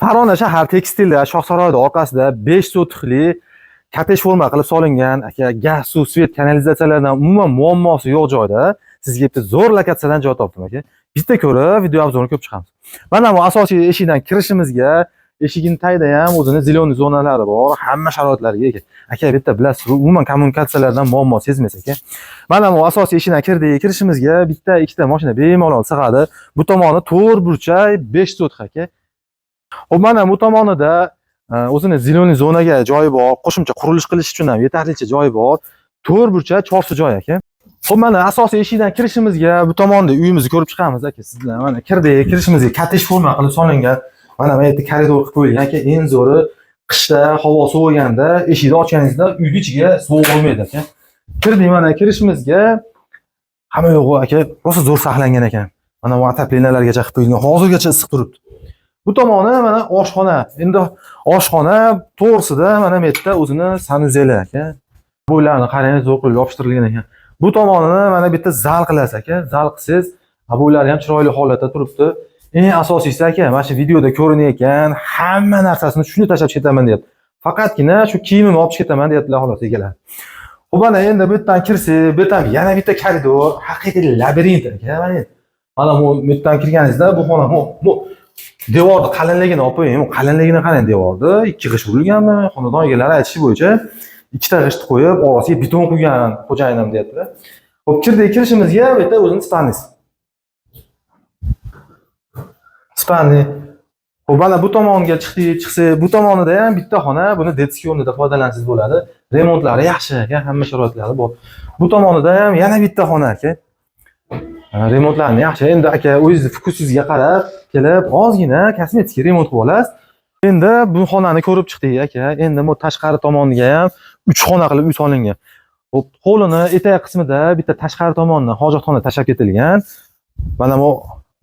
Farg'ona shahar tekstilda Shohsaroyda orqasida 5 sotixli kottej forma qilib solingan aka, gaz, suv, svet, kanalizatsiyalardan umuman muammosi yo'q joyda sizga bitta zo'r lokatsiyadan joy topdim aka. Bitta ko'rib video обзор ni ko'rib chiqamiz. Mana bu asosiy eshikdan kirishimizga eshigini tagida ham o'zini зеленый zonalari bor, hamma sharoitlarga ega. Aka, bitta bilasiz, bu umuman kommunikatsiyalardan muammo sezmaysiz aka. Mana bu asosiy eshikdan kirdik, kirishimizga bitta, ikkita mashina bemalol sig'adi. Bu tomoni to'rt burchak 5 sotix aka. Xo'p, mana bu tomonida o'zini зеленый zonaga joyi bor, qo'shimcha qurilish qilish uchun ham yetarlicha joyi bor. To'rt burchak chorsi joy aka. Xo'p, mana asosiy eshikdan kirishimizga bu tomonda uyimizni ko'rib chiqamiz aka siz bilan. Mana kirdik, kirishimizga kottej forma qilib solingan. Mana bu yerda koridor qilib qo'yilgan aka. Eng zo'ri qishda havo sovuganda eshikni ochganingizda uyni ichiga sovuq urmaydi aka. Kirdik, mana kirishimizga hamma yo'g'i aka, rosa zo'r saqlangan ekan. Mana bu отопления largacha qilib qo'yilgan. Hozirgacha issiq turibdi. Bu tomoni mana oshxona. Endi oshxona to'g'risida mana bu yerda o'zini санузел i aka. Bo'ylarini qarang, zo'r qilib yopishtirilgan ekan. Bu tomonini mana bitta zal qilasiz aka. Zal qilsangiz, bo'ylari ham chiroyli holatda turibdi. Eng asosiysi aka, mana shu videoda ko'rinayotgan hamma narsasini shuni tashlab ketaman deyapti. Faqatgina shu kiyimimni olib ketaman deyaptilar xolos egalari. Xo'p, mana endi bu yerdan kirsak, bu yerdan yana bitta koridor, haqiqiy labirint aka. Mana bu yerdan kirganingizda bu xona bu devorni qalinligini olib qo'ying. Bu qalinligini qarang devorni. Ikki g'isht urilganmi? Xonadon egalari aytishi bo'yicha ikkita g'isht qo'yib, orasiga beton quygan xo'jayinim deyaptilar. Xo'p, kirdik, kirishimizga bu yerda o'zini спальный si. Спальный. Xo'p, mana bu tomonga chiqdik, chiqsak, bu tomonida ham bitta xona, buni детский o'rnida foydalansangiz bo'ladi. Remontlari yaxshi aka, hamma sharoitlari bor. Bu tomonida ham yana bitta xona aka. Remontlarni yaxshi. Endi aka, o'zingizni вкус ingizga qarab kelib, ozgina kosmetik remont qilib olasiz. Endi bu xonani ko'rib chiqdik aka. Endi bu tashqari tomoniga ham 3 xona qilib uy solingan. Xo'p, hovlini etak qismida bitta tashqari tomonidan hojatxona tashlab ketilgan. Mana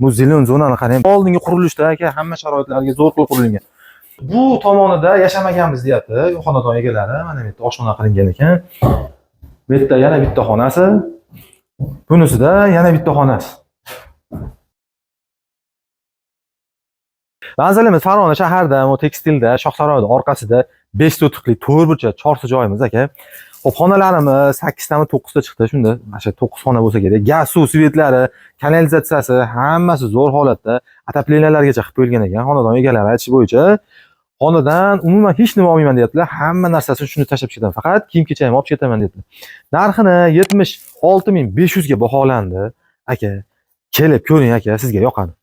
bu зелён zonani qarang. Oldingi qurilishda aka hamma sharoitlarga zo'r qilib qurilgan. Bu tomonida yashamaganmiz deyapti xonadon egalari. Mana bu yerda oshxona qilingan ekan. Bu yerda yana bitta xonasi. Bunisida yana bitta xonasi. Manzilimiz Farg'ona shaharida, bu tekstilda, Shohsaroyda orqasida 5 sotixli to'rt burchak chorsi joyimiz aka. Xo'p, xonalarimiz 8 tami 9 ta chiqdi. Shunda mana shu 9 xona bo'lsa kerak. Gaz, suv, svetlari, kanalizatsiyasi hammasi zo'r holatda. Отопления largacha qilib qo'yilgan ekan. Xonadon egalari aytishi bo'yicha xonadan umuman hech nima olmayman deyaptilar. Hamma narsasini shuni tashlab ketaman. Faqat kiyim-kechagimni olib ketaman deyaptilar. Narxini 76 500 ga baholandi. Aka, kelib ko'ring aka, sizga yoqadi.